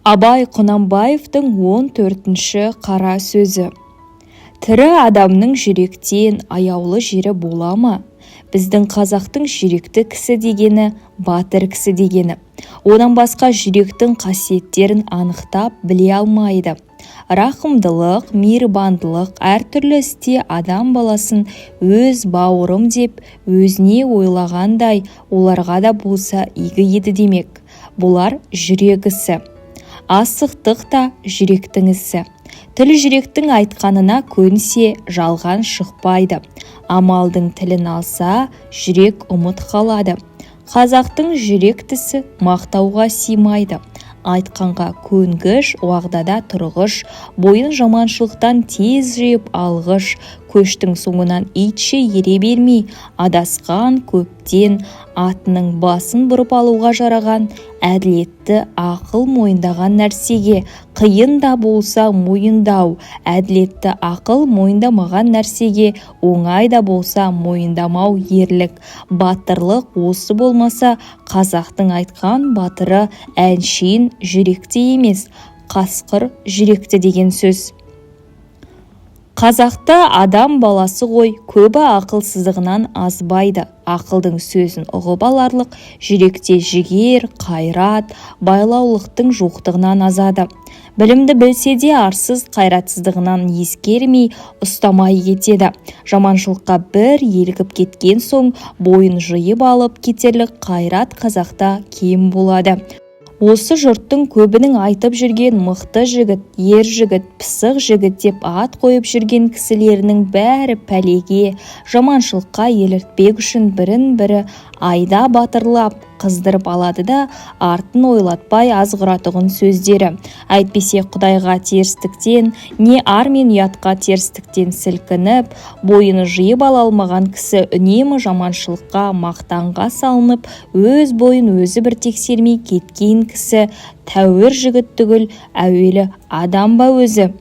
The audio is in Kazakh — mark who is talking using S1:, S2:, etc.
S1: Абай Құнанбаевтың 14-ші қара сөзі. Тірі адамның жүректен аяулы жері бола ма? Біздің қазақтың жүректі кісі дегені, батыр кісі дегені. Одан басқа жүректің қасиеттерін анықтап біле алмайды. Рақымдылық, мейірбандылық әртүрлі істе адам баласын өз бауырым деп өзіне ойлағандай оларға да болса игі еді демек. Бұлар жүрек ісі. Асықтық та жүректің ісі. Тіл жүректің айтқанына көнсе, жалған шықпайды. Амалдың тілін алса, жүрек ұмыт қалады. Қазақтың жүректісі мақтауға сыймайды. Айтқанға көнгіш, уағдада тұрғыш, бойын жаманшылықтан тез жиып алғыш, көштің соңынан итше ере бермей, адасқан көптен атының басын бұрып алуға жараған, әділетті ақыл мойындаған нәрсеге қиын да болса мойындау, әділетті ақыл мойындамаған нәрсеге оңай да болса мойындамау ерлік, батырлық. Осы болмаса, қазақтың айтқан батыры әншейін жүректі емес, қасқыр жүректі деген сөз. Қазақта адам баласы ғой, көбі ақылсыздығынан азбайды. Ақылдың сөзін ұғып аларлық жүректе жігер, қайрат, байлаулықтың жоқтығынан азады. Білімді білсе де арсыз, қайратсыздығынан ескермей, ұстамай кетеді. Жаманшылыққа бір елігіп кеткен соң бойын жиып алып кетерлік қайрат қазақта кем болады. Осы жұрттың көбінің айтып жүрген мықты жігіт, ер жігіт, пысық жігіт деп ат қойып жүрген кісілерінің бәрі пәлеге, жаманшылыққа еліртпек үшін бірін-бірі айда батырлап, қыздырып алады да, артын ойлатпай азғыратұғын сөздері. Әйтпесе Құдайға терістіктен, не ар мен ұятқа терістіктен сілкініп, бойын жиып ала алмаған кісі үнемі жаманшылыққа, мақтанға салынып, өз бойын өзі бір тексермей кеткен кісі тәуір жігіт түгіл, әуелі адам ба өзі?